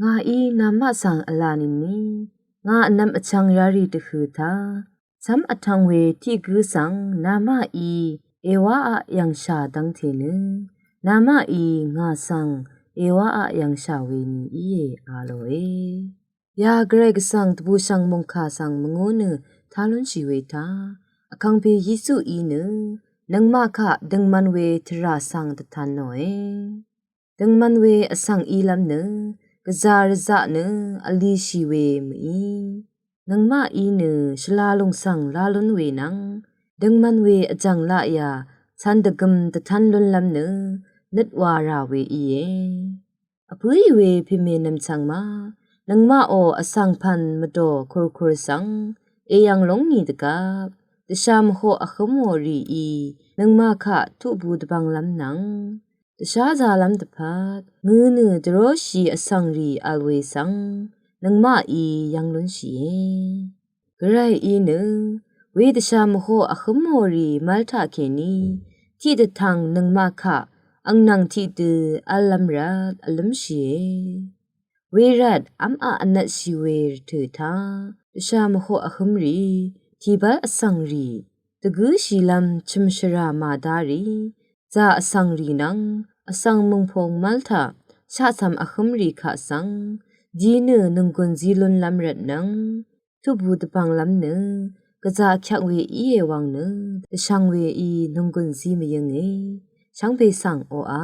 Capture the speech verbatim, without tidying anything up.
Ngàí namaq svng vla nìni, ngà vnvm vchvng yarì dvhø̀ taq cv́m vtv̄ng we tiq gǿ svng namaqí èwáaq yv̀ngshà dv́ngte nø, namaqí ngà svng èwáaq yv̀ngshà we ni íe, a lòe. Ya Gvray Gvsvng dvbùshv̀ng mòngkà svng mvngú nø tá lúnshì we taq, Vkàngpè Yesuí nø nøngmaq kaq døngman we tvrà svng dvtan nòe. Døngman we vsvng ílv́m nø gvzà rvzaq nø vlishì we mø̀í. Nøngmaqí nø shvlalùng svng lá lún we nvng døngman we vjv̀ng laqyà cv̄n dvgøm dvtv́n lúnlv́m nø nøt wa rà we íe. Vpǿì we pèmènvm chvng ma, nøngmaqò vsvng pv̀n mvdò kùrkur svng èyv̀ng lóngni dvgvp, dvshà mvhoq vhǿmò rìí nøngmaq kaq tuqbu dvbvnglv́m nvng dvsházālv́m dvpvt ngø̄ nø dvróshì vsvngrì vl we svng nøngmaqí yv́ng lúnshìe. Gvrayí nø wedvshà mvhoq vhǿmò rì mv́l taqkèní tiqdvtv̀ng nøngmaq kaq angnvng tiqdø v́llv́m rvt vlǿmshìe. Wervt v́maq vnvtshì we rvtø̀ taq dvshà mvhoq vhǿmrì tìbv́l vsvngrì dvgǿshìlv́m chø̀m shvrà màdárì zà vsvngrì nvng vsvng mø̀ngpòng mv́l taq shaqcv̀m vhǿmrì kaq svng di nø nònggùn zí lúnlv́m rvtnøng tuqbu dvbvnglv́m nø gvzà kyvk we íe wvng nø dvshvng weí nònggùn zí mvyǿnge. Shvngbe svng oqà